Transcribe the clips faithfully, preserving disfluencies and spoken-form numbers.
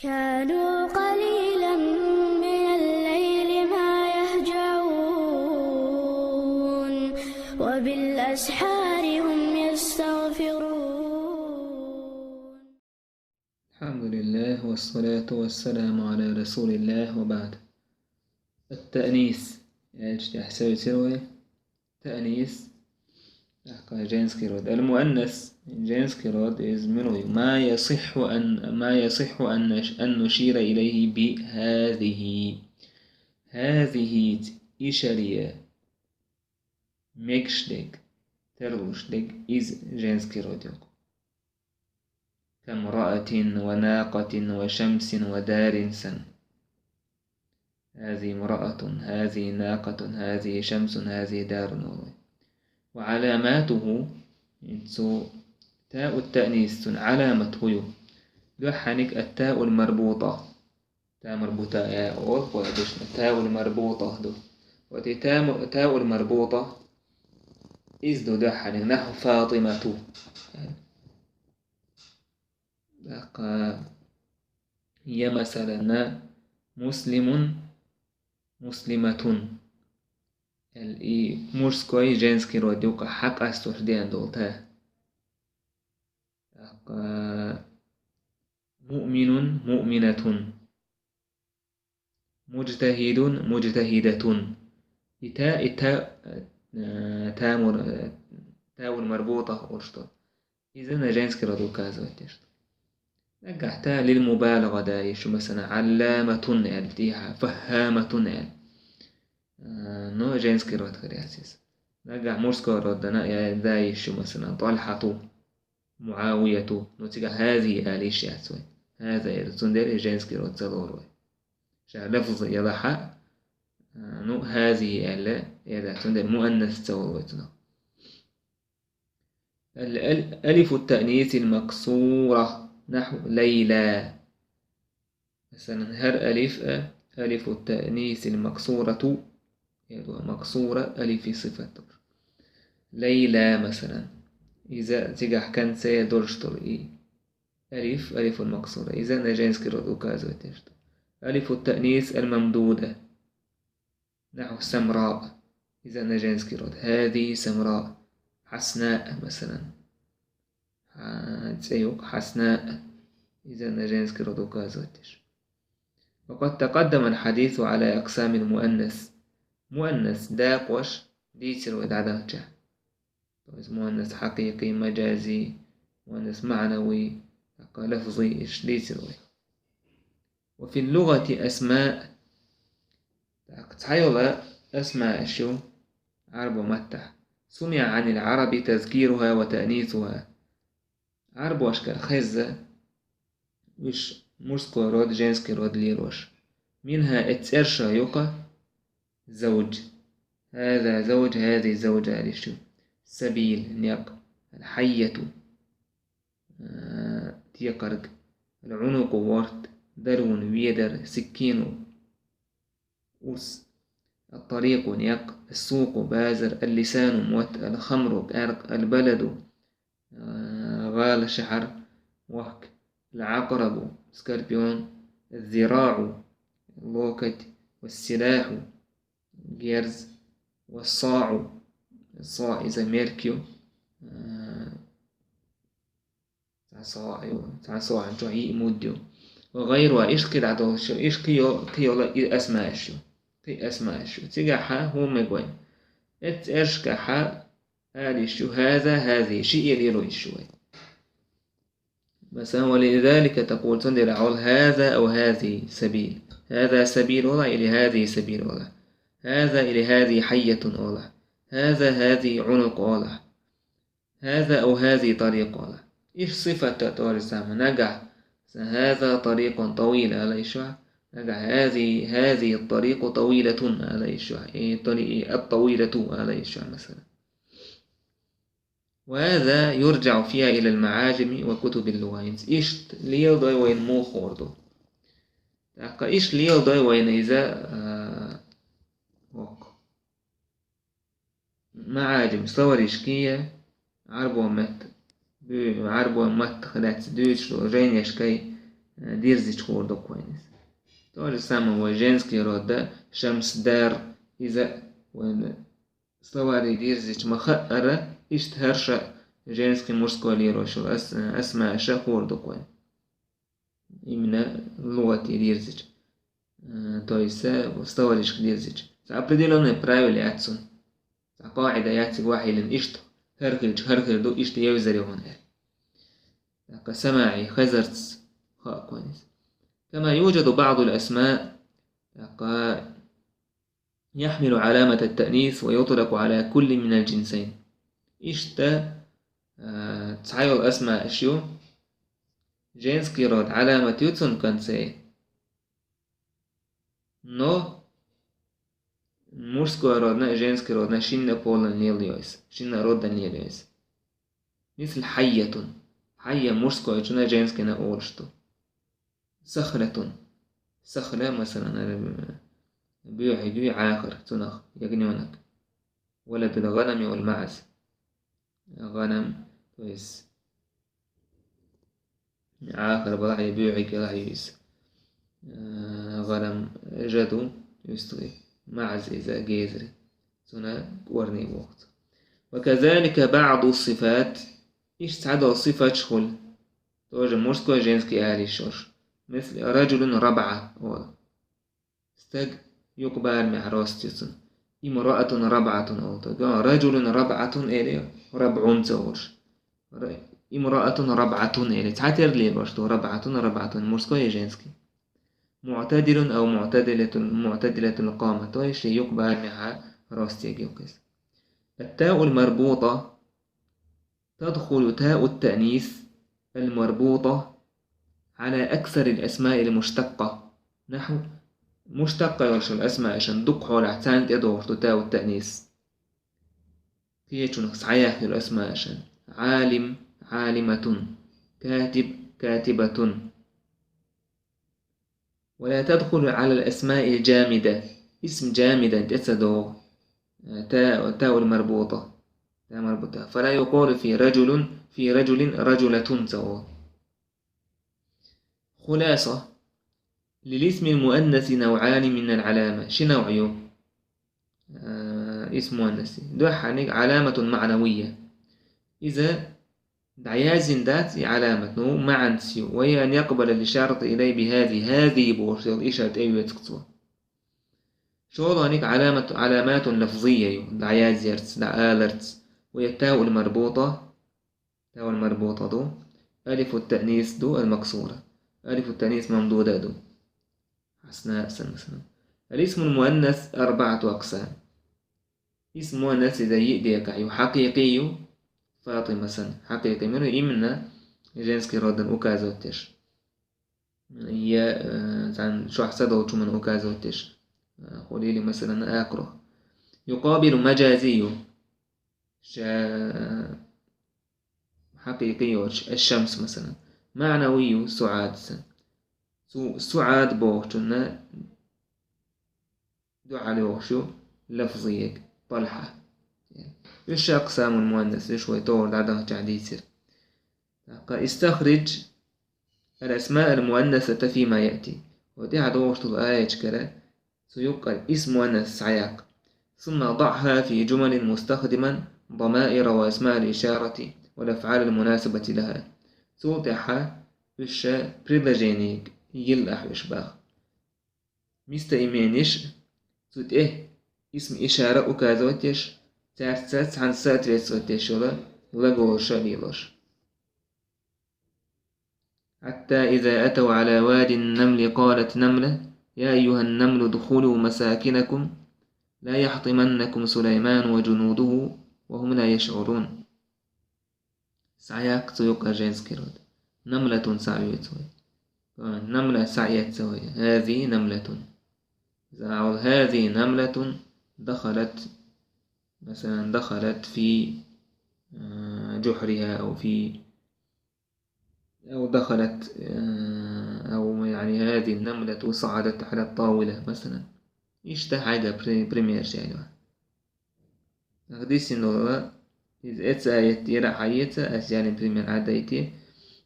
كانوا قليلا من الليل ما يهجعون، وبالأسحار هم يستغفرون. الحمد لله والصلاة والسلام على رسول الله وبعد. التأنيث. Яъни, тӀехьа севцира вай. تأنيث. Тахка женский род. المؤنث. Женский род из минуй. ما يصح أن، ما يصح أن نش-، أن نشير إليه بهذه. هذه ишария. Мегаш дерг. Тарлуш дерг. Из женский род йоах. كامرأة وناقة وشمس ودار سن. هذه امرأة، هذه ناقة، هذه شمس، هذه دار. وعلاماته, цу تاء التأنيث, цун Ӏаламат хӀу ю? Дуьххьаниг التاء المربوطة. Та марбута я ол, кхо дешна, تاء المربوطة ду. Вот и تاء م-, تاء المربوطة, из ду дуьххьаниг, نحو فاطمة. ТӀаккха, я, масала, مسلم، مسلمة. Яъни и мужской, женский род юкъа хьакъасталуш деана долу та. ТӀаккха, مؤمن، مؤمنة. مجتهد، مجتهدة. И та, и та, э, та мур-, э, تاء المربوطة олуш ду. Иза на женский род указывать деш ду. Нагахь та للمبالغة да йиш ю, масала, علامة аьлла, тӀехьа فهامة аьлла. Э, но женский род хир яц иза. Нагахь мужской род да, на-, я, да йиш ю, масала, طلحة. معاوية, ну, цигахь هذه ала йиш яц вай. هذا эр, цундела и женский род ца лору вай. Ша лафз ялахь а, ну, هذه аьлла, эр дац, цундела مؤنث ца лору вай цунах. ال-، ال-، ألف التأنيث المكسورة، نحو ليلى. Масала, хӀара алиф а, ألف التأنيث المكسورة, яъни максура алифи сифат долуш. Лейла, масала. Иза цигахь конце долуш долу и алиф, алифун максура. Иза на женский род указывать деш ду. ألف التأنيث الممدودة. نحو سمراء. Иза на женский род. هذه سمراء. حسناء, масала. Хьа-, цӀе ю-кх, حسناء. Иза на женский род указывать деш. وقد تقدم الحديث على أقسام المؤنث. Муаннас дакъош дийцира вай дӀадахча. То есть муаннас хьакъикъи, маджази, муаннас маънави, тӀаккха лафзи, иштта дийцира вай. وفي اللغة أسماء. ТӀаккха цхьайола асмаъаш ю Ӏарбо маттахь. سمع عن العرب تذكيرها وتأنيثها. Ӏарбошкара хезна уьш мужской род, женский род лелош. منها, эцу цӀерша ю-кх, زوج. هذا زوج، هذه زوجة аьлла йиш ю. سبيل, некъ. الحية, э, текхарг. العنق, ворхӀ. دلو, ведар. سكين, урс. الطريق, некъ. السوق, базар. اللسان, мотт. الخمر, кӀаркъ. البلد, э, гӀала, шахьар, вахка. العقرب, скорпион. الذراع, локоть. والسلاح, герз. والصاع, саӀ иза мерк ю, э, цхьа саӀ ю, цхьа саӀан чохь йиъ муд ю. وغيرها, иштта кхидӀа долуш ю, иштта кхин йо-, кхин йола и асмаъаш ю. Кхин асмаъаш ю. Цигахь хӀун мега вайна? Эцу цӀершкахь ала йиш ю هذا، هذه, шиъ лело йиш ю вай. Масала, ولذلك تقول, цундела хьол هذا أو هذه سبيل. هذا سبيل олахь или هذه سبيل олахь. هذا или هذه حية олахь. هذا، هذه عنق олахь. هذا أو هذه طريق олахь. Иштта сифатта тӀорисама нагахь. هذا طريق طويل ала йиш ю. Нагахь هذه، هذه الطريق طويلة ала йиш ю. И طريق الطويلة ала йиш ю, масала. وهذا يرجع فيها إلى المعاجم وكتب اللغة. ХӀинца иштта леладой вайна муха хуур ду? ТӀаккха иштта леладой вайна иза, а, окх. МаӀаджим, словаришкий, Ӏарбо матта, буь-, Ӏарбо маттах лаьцна дуьйцуш долу жайнашкий, э, дирзича хуур ду-кх вайна из. То же самое вай женский род да, Шамсдар, иза вайна словаре дирзича ма хаъара, иштта хӀара ша женский, мужской лелош йола ас-, асмаъаш хуур ду-кх вайна. Именно лугӀате дирзича. Э, то есть, э, словаришка дирзича. Цхьа определённое правило яц цун. Цхьа къаӀида яц цига вахьийлина иштта. ХӀара хилча хӀара хир ду, иштта евзар я хьона аьлла. ТӀаккха самаӀи, хазарца хаъ-кх вайна из. كما يوجد بعض الأسماء, тӀаккха, يحمل علامة التأنيث ويطلق على كل من الجنسين. Иштта, э, цхьайола асмаъаш ю, женский род Ӏаламат ю цун конце. Но мужской родна, женский родна шинна полан лелайо из, шинна роддан лелайо из. Мисл хьайятун. Хьайя мужскойчунна, женскийна олуш ду. Сахлатун. Сахла, масалан, ара, боьхӀиг ю Ӏахар, цунах, ягнёнок. Валадул гӀанами вал маӀз. ГӀанам, то есть, Ӏахар балахь я, боьхӀиг балахь я иза. Э, гӀанам жа ду, юстагӀи, маӀз иза, гезри. Цунна кӀорни боху цо. وكذلك بعض الصفات, иштта цхьадолу сифаташ хуьлу. Тоже мужской, женский ала йиш йолуш. Мисли, раджулун рабӀа олу. Стаг юкъ барамехь рост ю цунна. Имраатун рабӀатун олу. Тога раджулун рабӀатун эли, рабӀун ца олуш. Ра-, имраатун рабӀатун эли. Цхьатерра лелош ду рабӀатун, рабӀатун, мужской и женский. МуӀтадилун ав муӀтадилатун, муӀтадилатул къама. То есть юкъ барамехь ростег юкъ иза. التاء المربوطة تدخل تاء التأنيث المربوطة على أكثر الأسماء المشتقة. نحو, муштакъа йолуш йолу асмаъашан дукха хьолахь царна тӀедогӀуш ду тау таънис. Кхечунах схьаяхъйолу асмаъашан: Ӏалим, Ӏалиматун, катиб, катибатун. ولا تدخل على الأسماء الجامدة. Исм джамидан тӀе ца догӀу. Та-, таул марбута. Та марбута. فلا يقال في رجل، في رجل رجلة ца олу. خلاصة. للاسم المؤنث نوعان من العلامة. Ши навъ ю. Э, исм муаннаси. Дуьххьарниг علامة معنوية. Иза дӀаяздина дац и Ӏаламат, ну, маьӀанца ю. وهي أن يقبل الإشارة إليه بهذه. هذه бохуш йолу ишарат тӀеоьцу-кх цо. ШолгӀаниг علامة، علامات لفظية ю, дӀаяздерца, дӀааларца. وهي التاء المربوطة, таул марбута ду, алифу таънис ду, المكسورة. Алифу таънис мамдуда ду. Хьасна санна, масалан. الاسم المؤنث أربعة أقسام. Исм муаннас иза йиъ декъахь ю, хьакъикъий ю, Фатима санна. Хьакъикъий мила ю, именно женский родана указывать деш. Я, э, цхьана чохь са долчу хӀуманна указывать деш. Э, хуьлийла, масалан, акхарах. يقابل مجازي ю. Ша-, хьакъикъий йоцуш, الشمس, масалан. МаӀнавий ю, СуӀад санна. Цу СуӀад бохучунна дуьхьал йогӀуш ю лафзиег, ТӀалхьа. Уьш أقسام المؤنث, уьш вай товр дӀадахчахь дийцира. ТӀаккха استخرج الأسماء المؤنثة فيما يأتي. Вай тӀаьхьа догӀуш долу аяташкара цу юккъара исм муаннас схьаяккха. ثم ضعها في جمل مستخدما ضمائر وأسماء الإشارة والأفعال المناسبة لها. Цул тӀаьхьа уьш предложениг йилла ахь уьш баха. Местоимениш, цу тӀе исм ишара указывать деш, цаьрца цхьаьна соответствовать деш йолу глаголаш лелош. حتى إذا أتوا على واد النمل قالت نملة يا أيها النمل ادخلوا مساكنكم لا يحطمنكم سليمان وجنوده وهم لا يشعرون. Схьаяккха цу юккъара женский род. Намлатун схьаоьцу вай. Намла схьаэцна вай. هذه نملة. Иза хьуна هذه نملة دخلت, масалан, دخلت في, э, جحرها أو في أو دخلت، э, أو يعني هذه النملة صعدت على الطاولة مثلا. Иштта хьайга при-, примерш яьлла. Нах диссина долу, иза эца аят тӀера хьаэца, ас яьллин пример Ӏадайти,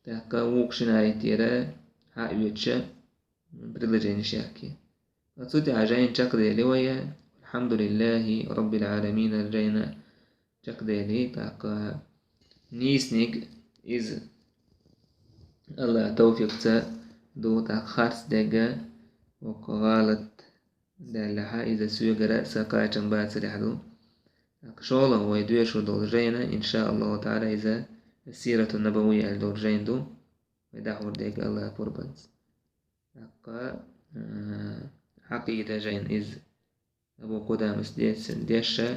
тӀаккха вукху шина аят тӀера хьаоьцуш, предложенеш яхке. Цу тӀехь жайна чекхдели вай, «Алхьамдулиллахи Раббил Ӏаламин» аьлла жайна чекхдели, тӀаккха нийсниг иза Аллахь товфикъца ду, тӀаккха харц дегга, воккха гӀалат даьллахьа, иза соьгара са кхачам бацарехь ду. ТӀаккха шолгӀа вай доьшур долу жайна, иншааллаху таӀала, иза Сиратун Набавия аьлла долу жайна ду. Вай дӀахьур дерг Аллахь пурбанца. ТӀаккха, а, Ӏакъида жайна иза Абу Къудамас деш-, дешша,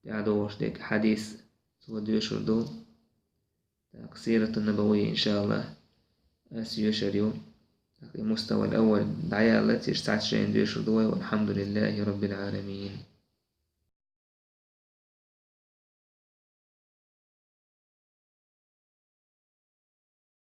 тӀаьхьа догӀуш дерг хьадис, цо доьшур ду. ТӀаккха Сиратун Набавия, иншааллахь, ас йоьшур ю. ТӀаккха и Муставал Аввал дӀаяьлла, цуьнца цхьацца жайна доьшур ду вай, «Валхьамдулиллахи Раббил Ӏаламин».